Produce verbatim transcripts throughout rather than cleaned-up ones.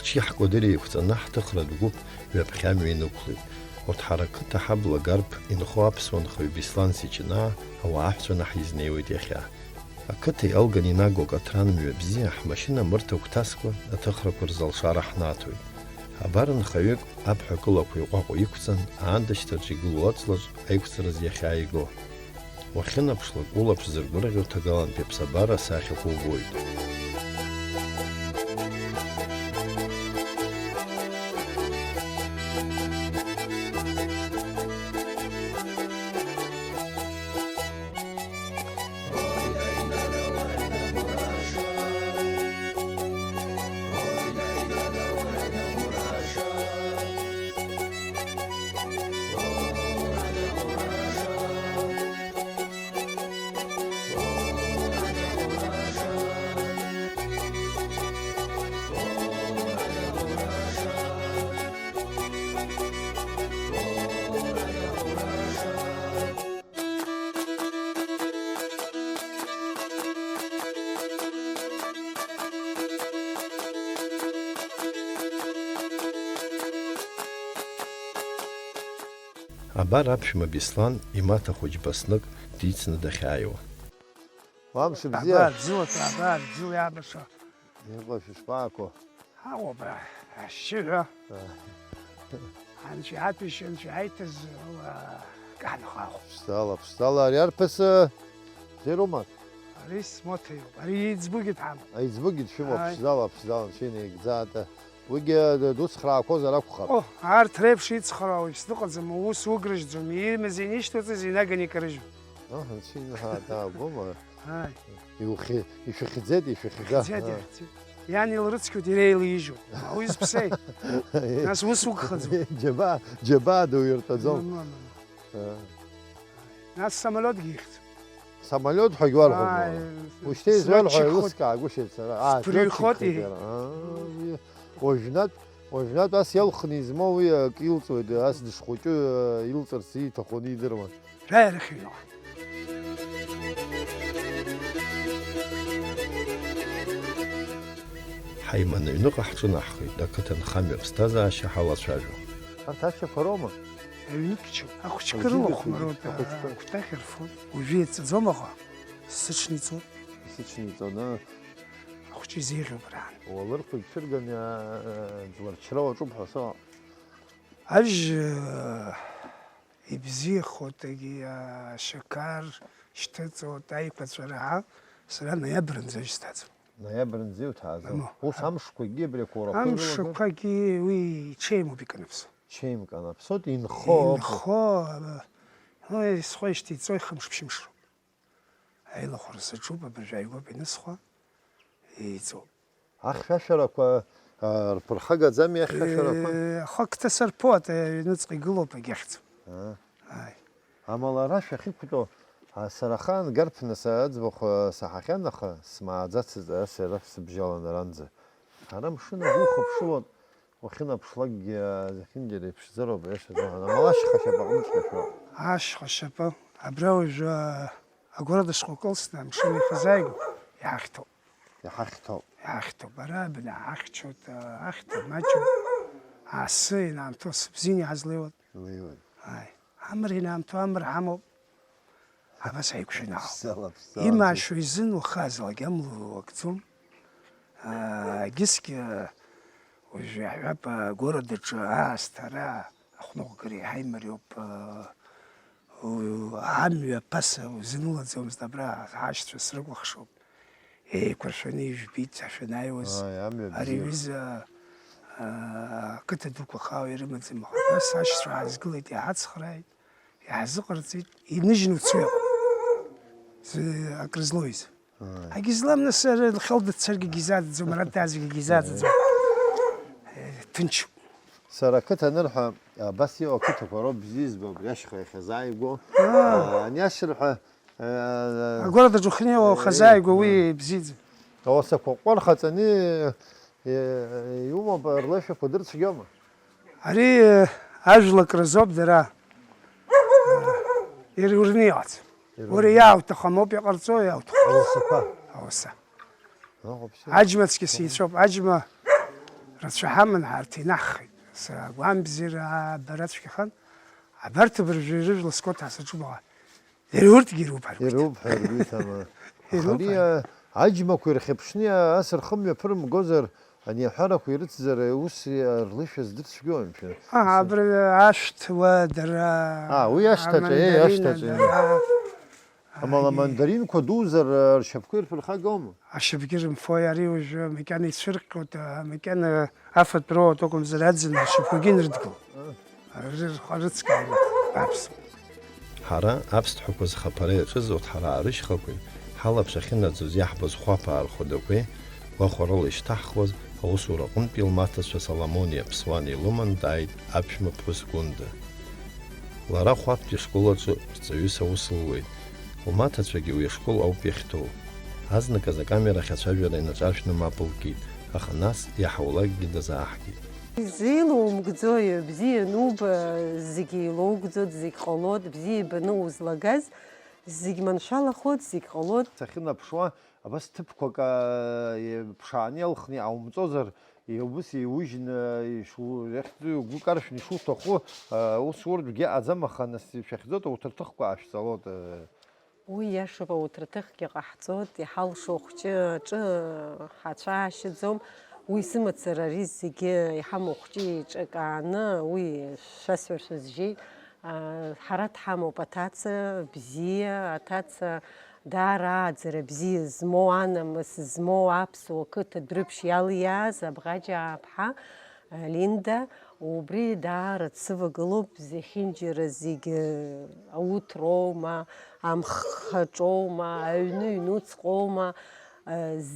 Аччиа ҳкәадыр еиқәҵаны ҳҭыхратә гәыԥ ҩаԥхьа амҩа инықәлеит. Урҭ ҳара ақыҭа ҳабла гарԥ инхо аԥсуа нхаҩ Беслан Сиҷынаа ауаа аҳәцәаны ҳизнеиуеит иахьа. Ақыҭа иалганы инаго акаҭран мҩа бзиа ҳмашьына амырҭ агәҭаскәа аҭыхрақәа рзы алшара ҳнаҭоит. Абар нхаҩык аԥҳә акылақәа иҟәаҟәа иқәҵан, аандашьҭаҿы игылоу аҵлаҿ аиқәҵараз иахьааиго. Уахьынаԥшлак, улаԥш зыргәырӷьо ҭагалантәи аԥсабара асахьақәа убоит. Абар аԥшәма Беслан имаҭа хәыҷ баснык дицны дахьааиуа. Уа, мшыбзиа! Абар, бзиоуп, абар, бзиоу иаабаша. Иҟоу шәышԥаақәо? Ҳаҟоуп, ара, ашьшьыҳәа. Ааи. Анцәа иаҭәеишьа, анцәа иаиҭаз, уа, каҳнхахә. Ԥшӡала, ԥшӡала, ари арԥыс, э, бзиароума? Ари смоҭа иоуп, ари иӡбугьы дҳамоуп. Аиӡбугьы дшәымоуп, ааи. Ԥшӡала, ԥшӡала, анцәа инаигӡааит. Уигьы, э, дуцхраақәозар акәхап. О, арҭ реиԥш ицхраауа исныҟаӡам, ус угрыжьӡом, имаз инишьҭуҵаз инаганы икарыжьуп. Аҳ, анцәа инаҳа, да, убома? Ааи. Иухьи-, ишәыхьӡеит, ишәыхьӡа. Ихьӡеит, аа. Ихьӡеит. Иан илрыцқьоит, иара илижьуп. Уи зыԥсеи? Нас ус угхаӡом. Џьабаа, џьабаа ду иртәаӡом. Ма, ма, ма, ма. Аа. Нас самолиотгьы ихьӡ. Самолиот ҳәагьы уарҳәоит, ааи, уара. Ушьҭа изуарҳәо слётчик еилыскаагәышьеит сара. Аа, слётчик хеит иара. Аа, уи уажәнатә, уажәнатә ас иалхны измоу уи акы илҵуеит, ас дышхәыҷу, илҵырц ииҭаху анидыруа. Жәаҩа рыхьыҩлауан. Ҳаиманы аҩныҟа ҳҿынаҳхеит, ақыҭанхамҩа аԥсҭазаашьа ҳалацәажәо. Арҭ ачақәа роума? Аҩнықәчуп. Ахәыҷқәа рылахәмароуп, ахәыҷқәа. Акәтаӷь рфоит. Уажәы иаҵаӡом аҟа, сыҽниҵоит. Сыҽниҵоны. Ахәыҷы изеиӷьуп раан. Уалырқәа ицәырганы, ӡларчра уаҿуп ҳәа сыҟам. Ажь, ибзиахоит, егьи ашьақар шьҭыҵуеит, аиқәаҵәа раҳа, сара ноиабрынӡа ажь сҭаӡом. Ноиабрынӡа иуҭаазо? Мамоу. Ус амшқәагьы абри ақәоурақәа ирылахар? Амшқәагьы уи ҽеимоуп иканаԥсо. Ҽеимк анаԥсоит, инхо ауп. Инхо, уи схәа ишьҭеиҵо ихымш-ԥшьымшроуп. Аилахәара саҿуп, абыржәы ааигәоуп ианысхуа, еиҵоуп. Ахьшәашәарақәа, а, рԥырхагаӡами ахьшәашәарақәа? Е, ахы ақыҭа сарԥоит, аҩныҵҟа игылоуп, агьахьӡуп. Аа. Ааи. Амала ара шәахьықәтәоу, а, сара ахаан Гарԥнаса аӡбахә, а, саҳахьан, аха смааӡацызт, ас ара сыбжьалан аранӡа. Ара амшын агәы ухыԥшылон, уахьынаԥшлакгьы, а, зехьынџьара иԥшӡароуп, аиаша азыҳәан. Амала ашьха шьапы аҟныҵәҟьа шәоуп. Ашьха шьапы, абра уажәы, а, Агәараҭа шкәакәа ылсны амшын иахьазааигәоу иаҳхьҭоуп. Иҳахьҭоуп. Иаҳхьҭоуп. Ара абна ҳахьчоит, ахьҭа маҷуп. Асы инаамҭоу сыбзианы иаазлеиуеит. Илеиуеит. Ааи. Амра инаамҭоу амра ҳамоуп. Абас ҳаиқәшәаны ҳаауп. Ԥсала, ԥсала. Имаашьоу изын уахазалак амла уакӡом. Егьысгьы уажәы иаҳҳәап, агәарадаҿы аасҭа ара ахәныҟәгара иаҳа имариоуп. Амҩа ԥаса узынлаӡомызт, абра ҳашьцәа срыкәыхшоуп. Еиқәыршәаны ижәбеит ҳшәанааиуаз. Ааи, амҩа бзиоуп. Ари аҩыза, аа, ақыҭа дуқәа хаауа ирымаӡам, аха абас ашьцәа ҳаазгылеит, иҳацхрааит, иҳазыҟарҵеит, иныжьны уцоит. Акрызлоуи? Ааи. Агьызлам, нас, ара Лхьалда дцаргьы гизаӡаӡом, ара дтәазаргьы гизаӡаӡом. Ааи. Ҭынчуп. Сара ақыҭа анырҳәа, абас иҟоу ақыҭақәа роуп бзиа избо, абри ашьха иахьазааигәоу. Аа. Ани ашырҳәа, аа, агәараҭаҿы ухнеиуа ухазааигәа, уи бзиаӡам. Ауасақәа ҟәархаҵаны, э, иумоуп, рлашәақәа дырцәгьоума? Ари, э, ажәлак рызоуп дара. Э, ирурнеиуац. Ирурнеиуац. Уара иаауҭахым ауп иҟарҵо, иаауҭахым. Ауасақәа. Ауаса. Аҟәаԥшьы. Аџьмацгьы сеицәоуп, аџьма Рацәа ҳаман ҳарҭ инаҳхит. Сара агәамбзиара абара цәгьахан, абарҭ абыржәы ирыжәла скот ҳасаҿума. Иара урҭгьы ирубаргәит. Ирубҳәаргәит, ама. Ирубҳәар- Ари, а, аџьмақәа ирхьыԥшны, а, ас рхы мҩаԥырымгозар, ани аҳәарақәа ирыцзар, ус, а, рлышәа здырцәгьоу, мшәан. Ага, абра ашәҭ уа дара. А, уи ашҭаҿы, еи, амандарина, ашҭаҿы, еи. Дара. Амала, ага, амандаринқәа дуузар, а, ршьапқәа ирԥырхагоума? Ашьапгьы рымфои, ари уажәы макьана ицәырҟьоит, а, макьана афатә роуа акәымзар аӡын ашьапқәагьы инрыдгылоит. А. Рырхәа рыцкаауеит аԥсуа. Ҳара, аԥсҭҳәақәа зхаԥара иаҿыз урҭ ҳара аарышьхақәеи, ҳалаԥш ахьынаӡоз иаҳбоз хәаԥаа рхәадақәеи, гәахәарыла ишьҭаҳхуаз, аусура аҟынтәи лмаҭацәа Соломони Аԥсуани илыман дааит аԥшәма ԥҳәыс Гәында. Лара Хәаԥтәи ашкол аҿы рҵаҩыс аус луеит. Лмаҭацәагьы уи ашкол ауп иахьҭоу. Азныказ акамерахь ацәажәара инаҿаршәны мап лкит, аха нас иаҳаулакгьы дазааҳгеит. Изеилоумгӡои, бзиа ануба, зегьы еилоугӡоит, зегь ҟалоит, бзиа ибаны узлагаз, зегь маншәалахоит, зегь ҟалоит. Сахьынаԥшуа, абас ҭыԥқәак, аа, иԥшааны иалхны иҟаумҵозар, иубыс иужьны, ишу-, иахьӡу-, угәы каршәны ишуҭаху, аа, ус урҭгьы аӡам, аха нас ишәахьӡоит, ауҭырҭыхқәа аашәҵалоит, аа. Уи иашоуп, ауҭраҭыхгьы ҟаҳҵоит, иҳалшо хәҷы аҿы ҳацәаашьаӡом. Уи сымацара ари зегьы иҳамоу хәҷы еиҿакааны, уи шәасҳәар шәызжьеит. Ҳара дҳамоуп аҭаца бзиа, аҭаца даара ааӡара бзиа змоу, анамыс змоу аԥсуа қыҭа Дәрыԥшь иалиааз Абӷаџьаа-ԥҳа. Линда, убри даара дсывагылоуп, зехьынџьара зегьы ауҭроума, амхаҿоума, аҩны ҩнуҵҟоума,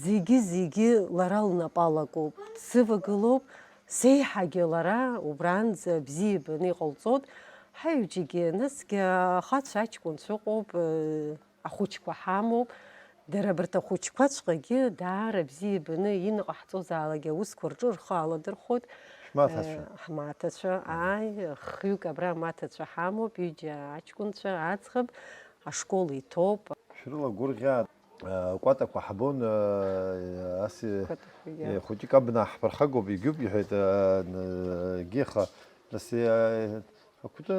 зегьы-зегьы лара лнапы алакуп, дсывагылоуп, сеиҳагьы лара убранӡа бзиа ибаны иҟалҵоит, ҳаҩыџьагьы, насгьы ахацәа аҷкәынцәа ыҟоуп, Ахәыҷқәа ҳамоуп, дара абарҭ ахәыҷқәаҵәҟьагьы даара бзиа ибаны иныҟаҳҵозаалак аусқәа рҿы рхы аладырхәоит. Шәмаҭацәа. Э, ҳмаҭацәа, ааи, хҩык абра амаҭацәа ҳамоуп, ҩыџьа аҷкәынцәа аӡӷаб ашкол иҭоуп. Шәрылагәырӷьааит, э, кәатақәа ҳбон, э, ас, э, Кәатақәа, иа. Э, хәыҷык абна ҳԥырхагоуп, егьуп, иҳәеит, э, н-, егьи, аха, нас, э, Акәты,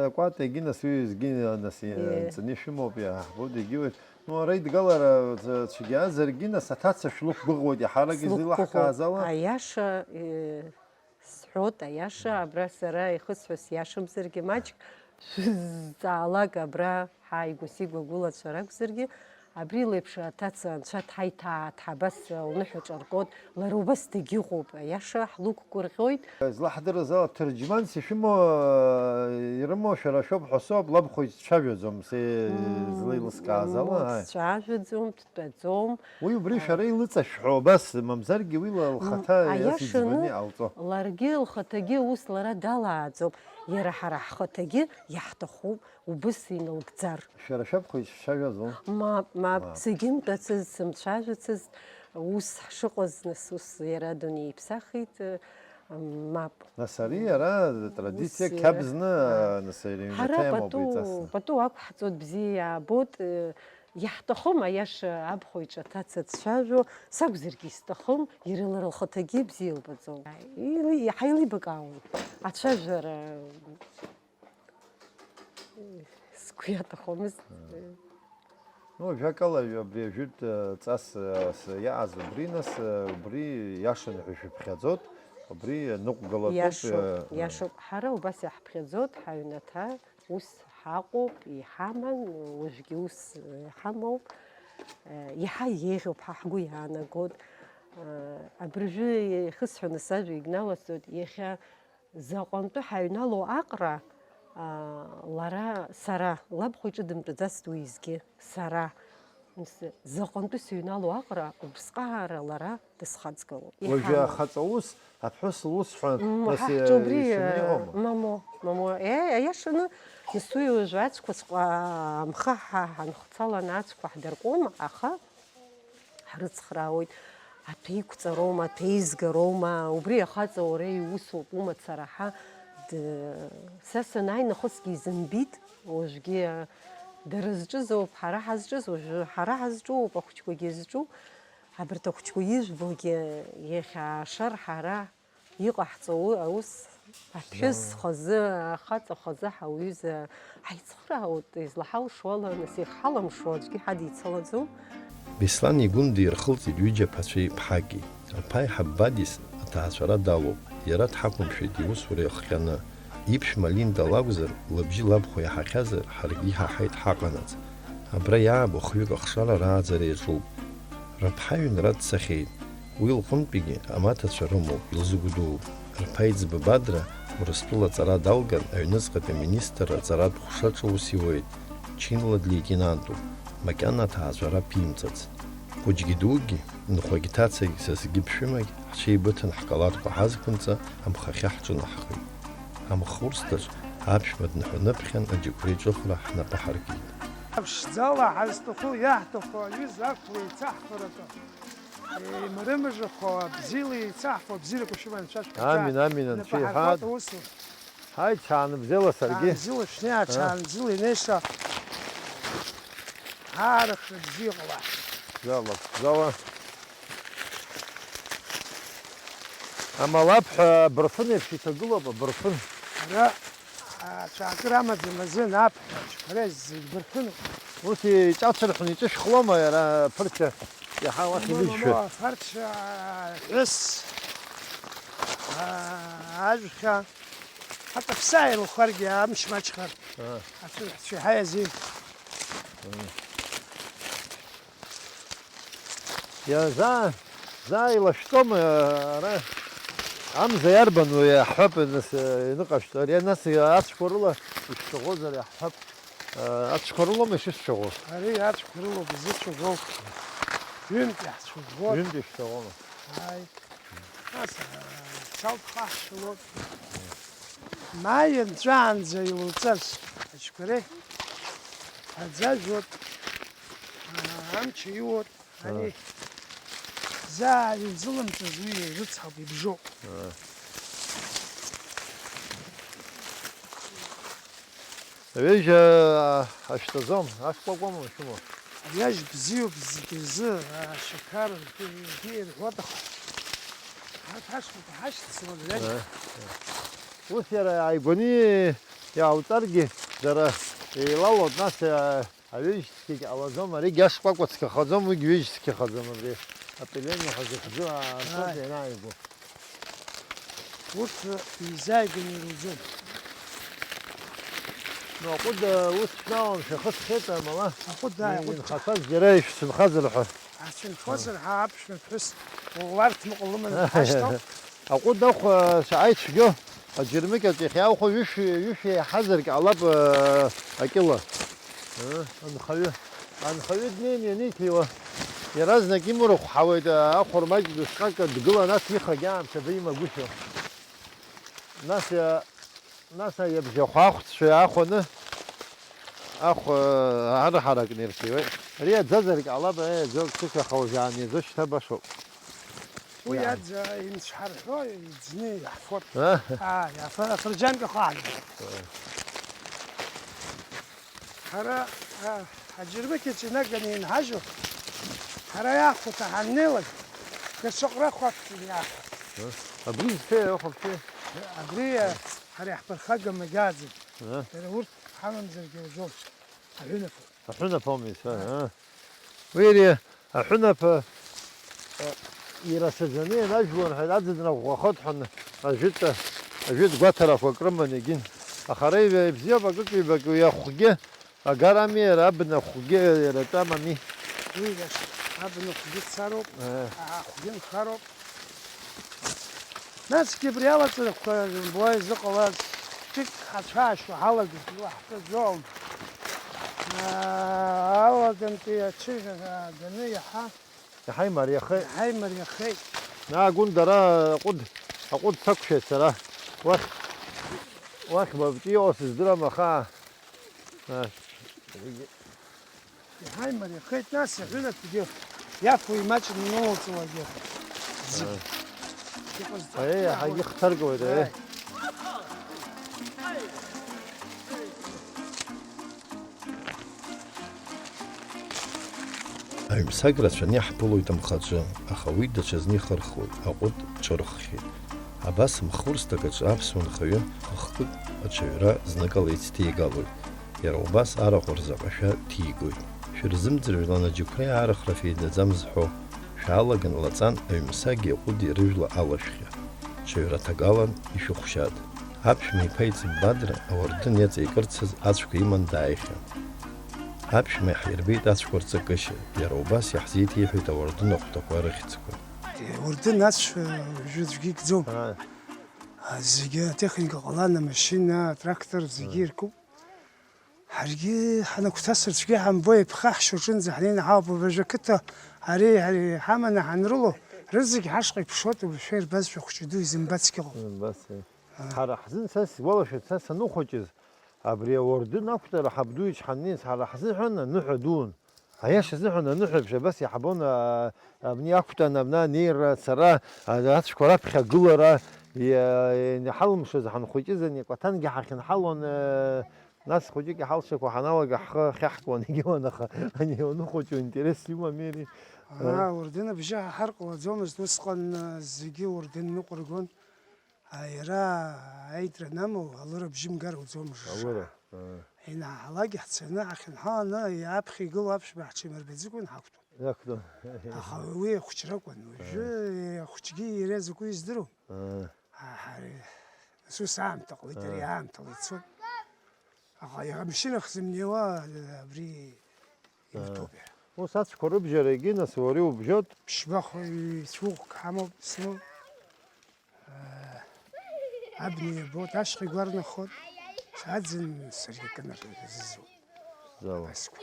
акәата егьи нас уи зегьы нас Е. Нҵаны ишәымоуп, иаҳбоит, егьиуеит. Ну, ара идгалара ц-, цәгьа, заргьы нас аҭаца шәлықәгәыӷуеит, иаҳарак Слықәгәыӷуеит. Изеилаҳкааз ала. Аиаша, е, сҳәоит, аиаша, абра сара ихысҳәо сиашамзаргьы маҷк, шәызҵаалак абра ҳааигәа-сигәа агәылацәа ракәзаргьы, Абри леиԥш аҭаца анцәа дҳаиҭааит, ҳабас лныҳәаҿа аркуеит, лара убас дагьыҟоуп, аиаша ҳлықәгәырӷьоит. Злаҳдырыз ала ҭырџьманс ишәымоу, ирымоу шәара шәоуп ҳәа соуп, лабхәыҷ дцәажәаӡом, се-, Мм, злеилыскааз ала, мамоу, ааи. Дцәажәаӡом, дтәаӡом. Уи убри Ааи. Шәара илыҵашәҳәо абас, мамзаргьы уи ла-, Мм, лхаҭа иас аиашаны иӡбаны иҟалҵо. Ларгьы лхаҭагьы ус лара далааӡом, иара ҳара ҳхаҭагьы иаҳҭахуп убыс инылгӡар. Шәара шәабхәа ишәцәажәаӡом? Мап, мап, Мап. Зегьы мтәацызт, сымцәажәацызт, ус ҳшыҟаз, нас ус иара адунеи иԥсахит, мап. Нас ари иара традициа Ус, қьабзны, а, нас ари ҳара аҩнаҭа иамоуп пату, еиҵасны. Пату ақәҳҵоит, бзиа иаабоит, э, иаҳҭахым, аиаша абхәа иҿы аҭаца дцәажәо, сакәзаргьы исҭахым, иара лара лхаҭагьы бзиа илбаӡом. Или-, иаҳа еилибакаауан ацәажәара. Сгәы иаҭахомызт. Ну, ажәакала, абри ажәытә, э, ҵас, э, с-, иааз убри, нас, э, убри иашан ҳәа шәыԥхьаӡоит, убри ныҟәгалатәуп, Иашоуп, э, э. Иашоуп. Ҳара убас иаҳԥхьаӡоит, ҳаҩнаҭа ус ҳаҟоуп, иҳаман, уажәгьы ус, э, иҳамоуп. Э, иаҳа еиӷьуп ҳәа ҳгәы иаанагоит. Э, абыржәы ихысҳәаны сажәа игналасҵоит, иахьа Заҟантәы ҳаҩналоу аҟара, аа, лара, сара, лабхәа иҿы дымтәаӡацт уеизгьы, сара. Нас, заҟантәы сыҩналоу аҟара, убысҟаара лара дысхаҵгылоуп. Уажәы Иҳамоуп. Ахаҵа ус, аԥҳәыс лус ҳәа, М, нас, ҳа ҳҿы убри, ишаны иҟоума? Мамоу, мамоу. Е, аиашаны, нас уи уажәы ацәқәаҵәҟьа, амхы ҳа ҳанхцаланы ацәқәа ҳдыркуама, аха Ҳрыцхраауеит, аҭәеиқәҵароума, аҭәеизгароума, убри ахаҵа уара иусоуп, умацара ҳа, д-, са санааи нахысгьы изымбит, уажәгьы, а, дара зҿызоуп, ҳара ҳазҿыз, уажәы ҳара ҳазҿуоуп, ахәыҷқәагьы зҿу, абарҭ ахәыҷқәа ижәбогьы иахьаашар ҳара Иҟаҳҵо уи аус, аԥҳәыс хазы, ахаҵа хазы ҳауҩыза ҳаицхыраауеит, излаҳалшо ала, нас иахьҳалымшо аӡәгьы ҳадицалаӡом. Беслан игәы ндирхылҵит ҩыџьа ԥацәеи ԥҳаки. Рԥа еиҳаб Бадис аҭаацәара далоуп, иара дҳақәымшәеит иусура иахҟьаны. Иԥшәма Линда лакәзар, лыбжьы лабхәа иаҳахьазар, ҳаргьы иҳаҳаит ҳаҟанаҵ. Абра иаабо хҩык ахшара рааӡара иаҿуп. Рыԥҳа ҩынра дцахьеит. Уи лҟынтәигьы амаҭацәа рымоуп, илзыгәдуу. Рԥа иӡбы Бадра Урыстәыла аҵара далган, аҩныҵҟатәи аминистрра аҵаратә ҟәшаҿы аус иуеит. Чинла длеитенантуп, макьана аҭаацәара ԥимҵац. Хәыҷгьы дугьы, нхәагь ҭацагь, сасгьы ԥшәымагь, ҳҽеибыҭан ҳкалаҭқәа ҳазқәынҵа, амхахьы ҳҿынаҳхеит. Амхурсҭаҿ аԥшәма днаҳәныԥхьан аџьықәреи ҿыхра ҳнапы ҳаркит. Ԥшӡала ҳазҭаху, иаҳҭаху аҩыза ақәла еицаҳфаратәы, еимарымажахо, абзиала еицаҳфо, абзиарақәа шәыманы шәашәҳәа. Амин, амин, напы Анцәа иҳәа. Ҳархоит аусура. Ҳаи, ҽаанбзиала саргьы. Ҽаанбзиала шәнеи, а? Ҽаанбзиала инеиша. Аарыхра бзиа ҟалааит. Зала, зала. Амалаԥҳәа абырфын еиԥш иҭагылоуп, абырфын. Ара, а, цәаакыр амаӡам азын аԥҳәа, аҽқәа зегь бырфынуп. Ус иҿацырҳәны иҿышәхлома иара аԥырцәа? Иаҳа уахь Ма, ма, илыжьшәа. Ма, аԥырцәа, ҳәыс, а, ажәхьа. Аҵәаԥсаа илахәаргьы амч маҷхар. Аа. Ацәа-, ацәаҳәа иазин. Аа. Иа-, заа, заа илашәҵом, ара амза иарбану иаҳҳәап, нас, иныҟашәҵо. Ари, нас, ацәқәа рыла ишцәаӷәозар иаҳҳәап. Ацәқәа рылоума ишышцәаӷәо? Ари ацәқәа рылоуп изыцәаӷәо. Ҩынтә иаҳцәыӷәӷәоит. Ҩынтә ишцәаӷәома? Ааи. Нас, аа, цалт хаҳшьалоит. Маи нҵәаанӡа илуҵарц, аҽқәа реи аӡажәуеит, аа, амч иуоит, ани Аа. заа илзылымҵыз уи ирыцҳауп, ибжоуп. Аа. Ҩыжь, аа, ашәҭаӡом, ашкәакәа амоу шәымоу? Аҩажь бзиоуп зегьы рзы, ашьақар, егьи ирҳәоит, аха ҳа-, ҳашҭа-, ҳашьҭацлон, ҩажь. Ус иара ааигәаны иаауҵаргьы, дара еилалоит, нас, аа, аҩыжь цқьагь ҟалаӡом, аригь ашкәакәа цқьахаӡом, уигь ҩыжь цқьахаӡом, абри апельониа ҳәа зыхьӡу аартуеит Ааи. ианааигәоу. Урҭ еизааигәаны ирылӡом. Ну, аҟәыд, ус шәналан шәахысхьеит, амала. Аҟәыд, ааи, аҟәыд. Инхацәаз џьара ишәсынхазар ҳәа. Ацәынхозар ҳәа аԥшәма ԥҳәыс уарҭмаҟа лыманы дҳашьҭоуп. Аҟәыд ахә, э, шаҟа ицәгьоу, аџьармыкьаҿ иахьаухәо ҩышә-, ҩышә еиҳазаргь ҟалап, э, акьыла. Э, анхаҩы. Анхаҩы днеин ианиҭиуа, иаразнак имарахә ҳауеит, э, ахәырмаҷ дысҟак дгылан, ас ихагьы аамҭа имагәышьо. Нас иа-, Нас аиабжьахә ахәцәа иаахәаны, ахә, э, арҳаракны ирҭиуеит. Ари аӡазаргь ҟалап, аи, аӡы цқьаха уажәааны иазышьҭа башоуп. Уи Иаан. аӡ-, имцҳарҳәо, иӡны иаҳфоит. Ы? Аа, иафа-, афырџьанқәа хааит. Ы. Ҳара, а, аџьармыкьаҿ инаганы инҳажьу, ҳара иаахәо ҳаннеилак, даҽа ҟәрахәак иаахәо. Ы? Абри зфеи, ахәаԥши? Абри, а, ҳара иаҳԥырхага магьааӡам. Ы? Дара урҭ ҳамамзаргьы иаузом. Аҳәынаԥы. Аҳәынаԥ ауми, ы? Уи ари аҳәынаԥы, ы, ирацәаӡаны ианажәлар ҳәа аӡынра ӷәӷәахоит ҳәа ажәытә, ажәытә гәаҭарақәак рыман егьин. Аха ара ибзиоуп акык-ҩбак уи ахәгьы агарами, иара абна ахәгьы иара тәамами. Уи иашоуп, абна ахәгьы цароуп, Ыы. ахәгьы нхароуп. Насгьы абри алаҵарақәа рымбо изыҟалаз ҿык ҳацәаашьо ҳалагеит, илаҳҳәаӡом. Аа, аладантәи ачыжәара ааганы иаҳа Иаҳа имариахеит. Иаҳа имариахеит. Наагәын дара аҟәыд, аҟәыд сақәшәеит сара. Уахь, уахь бабтәи иҟоу сыздырам, аха, а, Иаҳа имариахеит, нас, аҳәынаԥгьы иафо имаҷны инылҵуагьы зегь. Аиеи, иаҳагьы ихҭаркуеит, аиеи. Аиеи. Аҩмсаг рацәаны иаҳԥылоит амхаҿы, аха уи даҽазны ихырхуеит, аҟәыд ҿырххьеит. Абас мхурсҭак аҿы аԥсуа нхаҩы хықәкык аҽаҩра зныкала ицҭеигалоит. Иара убас арахә рзы аҟашәа ҭигоит. Шәырзымӡырҩлан аџьықәреи арахәра феидаӡам зҳәо, шәаалаган лаҵан аҩмсаги аҟәыди рыжәла алашәхьа. Ҽаҩраҭагалан ишәыхәшьад. Аԥшәма иԥа иҵыббадра ауардын иаҵаикырцаз ацәқәа иман дааихьан. Аԥшәма иаҳирбеит ацәқәа рҵакышьа, иара убас иаҳзеиҭеиҳәеит ауардын ахәҭақәа рыхьӡқәа. Ауардын ацә уажәы аӡәгьы икӡом. Аа. Зегьы атехника ҟалан, амашьына, атрактор, зегьы иркуп. Ҳаргьы ҳанагәҭасыр цәгьа ҳамбо, иаԥхаҳшьо аҿынӡа ҳнеины ҳауп. Уажәы ақыҭа ари, ари ҳаманы ҳанрыло, рызегь ҳашҟа иԥшуеит, уажәшәа ирбазшәа хәҷы ду изымбацгьы ыҟоуп. Имбацгьы. Ҳара ҳзын, са сгәалашәоит, са саныхәыҷыз, абри ауардын ақәтәара ҳабду ичҳаннеиз ҳара ҳзыҳәан аныҳәа дуун. Аиаша азыҳәан аныҳәа еиԥш абас иаҳбон, а, абни ақәтәан, абна анеира, ацара, а, ацәқәа раԥхьа агылара, иа-, иаҳалымшоз ҳанхәыҷыз ани акәаҭангьы ҳахьынҳалон, э, нас хәыҷык иҳалшақәо ҳаналага ҳхы ахьаҳкуан егьиуан, аха ани уаныхәыҷу интерес иумами ари? Аа, уардын абжьы ҳаҳар ҟалаӡомызт, усҟан, э, зегьы уардын ныҟәыргон. А, иара аитра анамоу, алыра абжьы мгар уӡом, жыжаа. Алыра, аа. Ианаҳалак иаҳцаны ҳахьынҳаланы, аԥхьа игылоу аԥшәма ҳҽеимырбаӡакәа инҳақәтәон. Иақәтәон. Аха уи ахәыҷра акәын. Уажәы, аа, ахәыҷгьы иара закәу издыруам. Аа. Ҳа-, ҳа-, нас ус аамҭа ҟалеит, ари, аа, аамҭала ицоит. Аха иара амашьына хзымнеиуа, абри, аа, иуҭоуп иара. Ус ацәқәа рыбжьара егьи, нас уара иубжьоит? Ԥшьба хәа-, ҩ-, цәыӷәк ҳамоуп, сымоуп. Абна иабоит, ашьха игәарнахоит, саӡын саргьы акы нарзызуа. Зауа. Абасқәа.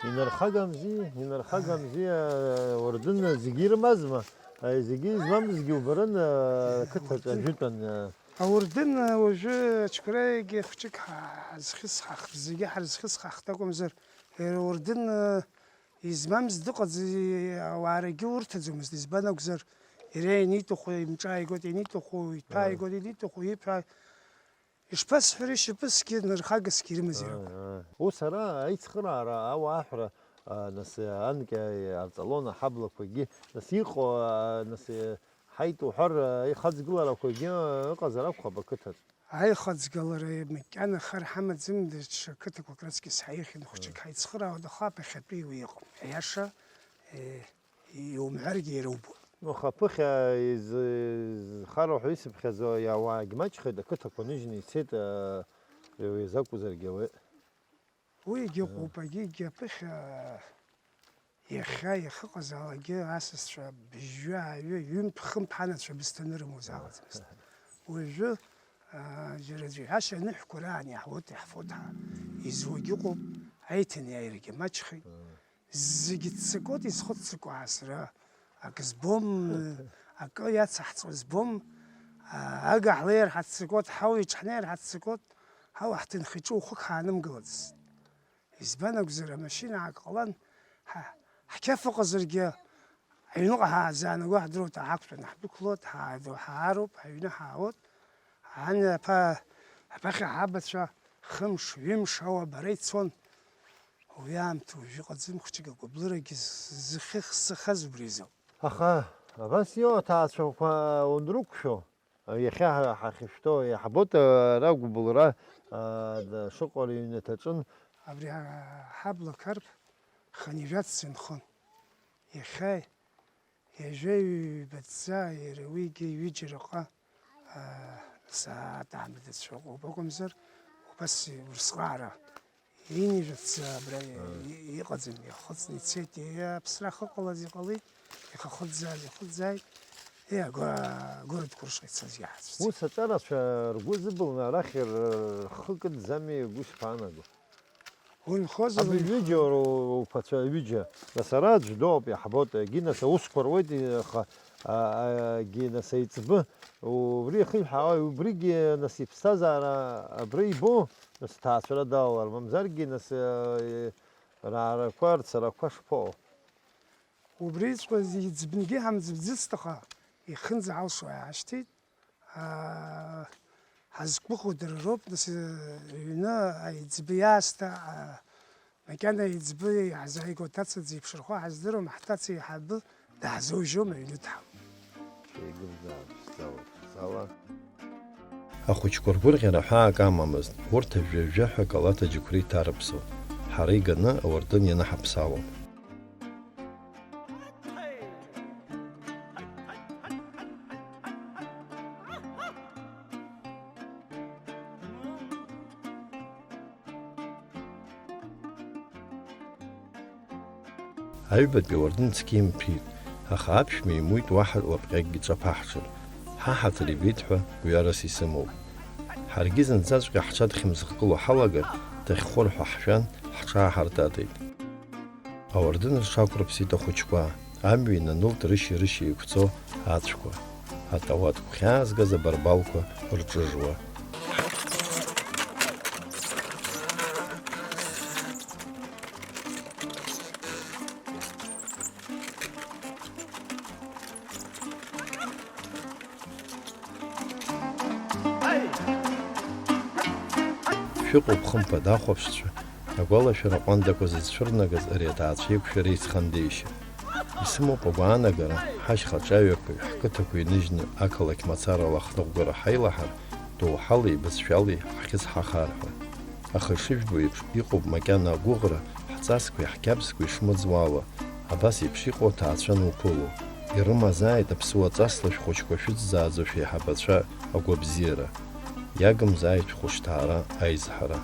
Инархагамзи, инархагамзи, а, уардын зегьы ирымазма? А, зегьы измамызгьы убарын, а, ақыҭаҿы, уардын, ажәытәан, а. Ауардын, а, уажәы ачқәреигьы хәҷык ҳа-, ҳазхьысхахыр, зегьы ҳарзхьысхахт акәымзар, иара ауардын, а, измамыз дыҟаӡам, ауаарагьы урҭаӡомызт, избан акәзар, иара ианиҭаху имҿааигоит, ианиҭаху иҭәааигоит, ианиҭаху иԥҳәа. Ишԥасҳәари, шьапысгьы нырхагасгьы ирымазар акәын. Ус ара аицхыраара, ауааҳәра, а, нас, анкьа иарҵалон аҳаблақәагьы, нас иҟоу, а, нас, ҳаит уҳәар, а, ихаҵгыларақәагьы ыҟазар акәхап ақыҭаҿ. Аихаҵгылара макьана хар ҳамаӡам, даҽа қыҭақәак раҵкьыс ҳаихьан, хәыҷык ҳаицхыраауан, аха ԥахьатәи уи ыҟам. Аиаша, е, иумҳәаргьы иара убоит. Аха ԥыхьа из-, изхароу ҳәа исыԥхьаӡо, иа-, ауаагь маҷхеит, ақыҭақәа ныжьны ицеит, а, уи изакәзаргьы ауеи. Уигьы ыҟоуп, егьигьы аԥыхьа, иахьа иахьыҟазаалакгьы асасцәа быжьҩы-ааҩы, ҩынтә-хынтә ҳанацәа бысҭаны рымоу залаӡамызт. Уажәы, аа, џьара аӡәы иҳәашьа аныҳәқәа раан иаҳуеит, иаҳфоит ҳәа изуагьы ыҟоуп, аиҭанеиааирагьы маҷхеит. Зегьы ццакуеит, изхәыццакуа сара. Акы збом, акы иацаҳҵо збом, а, ага ҳлеир ҳаццакуеит, ҳауа иҽҳнеир ҳаццакуеит, ҳауа ҳҭынхаҿы ухәык ҳаанымгылацызт. Избан акәзар, амашьына аак ҟалан, ҳа-, ҳқьаф ыҟазаргьы, аҩныҟа ҳаазаанаго ҳдыруеит, ҳақәтәаны ҳдәықәлоит, ҳааду-, ҳаароуп, ҳаҩны ҳаауеит. Ан аԥа-, аԥахьа ҳабацәа хымш, ҩымш ауа бара ицон. Уи аамҭа уажә иҟаӡам, хәыҷык агәыблырагьы з-, зхьы-, зхаз убри азоуп. Аха абас иҟоу аҭаацәақәа уанрықәшәо, иахьа ҳа-, ҳахьышәҭоу, иаҳбоит ара агәыбылра, а, д-, шыҟоу ари аҩнаҭаҿын. Абри ҳа-, ҳабла қарԥ хынҩажәа ццынхон. Иахьа Ҩажәа ҩбаҵәӡа, иара уигьы ҩыџьараҟа, аа, сааҭ аамҭа дацәоуп акәымзар, убас урысҟаара инижәаҵәӡа абра и-, иҟаӡам, ихыҵны ицеит, иа-, аԥсра ахьыҟалаз иҟалеит, ихахыҵзааз ихыҵзааит, иа-, гәа-, городқәа рышҟа ицаз иаҳцәцеит. Ус аҵарацәа ргәы зыбылны арахь р-, рхы кыдӡами, угәы ишԥаанаго? Унхозар, абри унх- ҩыџьа уара уԥацәа ҩыџьа, нас ара аӡә доуп, иаҳбоит, егьи нас аусқәа руеит, аха, а, а, егьи нас аиҵбы, убри ихиҳәаауа, убригьы нас иԥсҭазаара абра ибо, нас ҭаацәара далалар, мамзаргьы нас, а, раарақәа, рцарақәа шԥаҟоу? Убриҵәҟьа иӡбнгьы ҳамӡбӡыцт, аха ихынӡ ҳалшо иаашьҭит. Аа, ҳазқәыхәо дара роуп, нас, э, ҩны аиҵбы иаасҭа, аа, макьана аиҵбы иаҳзааигәоу аҭаца дзеиԥшрахо ҳаздыруам, ҳҭаца еиҳабы даҳзоужьом, аҩны дҳауп. Еигәырӷьаап, шьҭа урҭ Ала. Ахәыҷқәа ргәырӷьара ҳәаак амамызт, урҭ жәа-жәаҳәа акалаҭ аџьықәреи ҭарыԥсон, ҳара иганы ауардын ианаҳаԥсалон. Аҩбатәи ауардын цқьа имҭәит, аха аԥшәма имуит уаҳа лапҟьакгьы ҿаԥаҳҽыр. Ҳа ҳаҭыр ибеит ҳәа гәҩарас исымоуп. Ҳаргьы зынӡаҵәҟьа ҳҽадхьымӡӷкыло ҳалагар, дахьхәыр ҳәа ҳшәан, ҳҽааҳартатеит. Ауардын рҽақәрыԥсеит ахәыҷқәа, амҩа инанылт рышьи-рышьи еиқәҵо ацәқәа, атауад гәхьаазгаз абарбалқәа рҿыжуа. Шәыҟоуп, хымԥада, ахәаԥшцәа, агәалашәара ҟәандақәа зыӡцәырнагаз ари аҭаацәа еиқәшәара ицхандеишьа. Исымоуп агәаанагара, ҳашьха ҿаҩақәеи ҳқыҭақәеи ныжьны ақалақь мацарала ҳныҟәгара ҳаилаҳар, доуҳалеи бызшәалеи ҳхьыӡ ҳахар ҳәа. Аха ишыжәбо еиԥш, иҟоуп макьана агәыӷра, ҳҵасқәеи ҳқьабзқәеи шмыӡуа ала, абас еиԥш иҟоу аҭаацәа ануԥыло. Ирымазааит аԥсуа ҵасла шәхәыҷқәа шәыцзааӡошәа еиҳабацәа агәабзиара. Иагымзааит шәхәышҭаара аизҳара.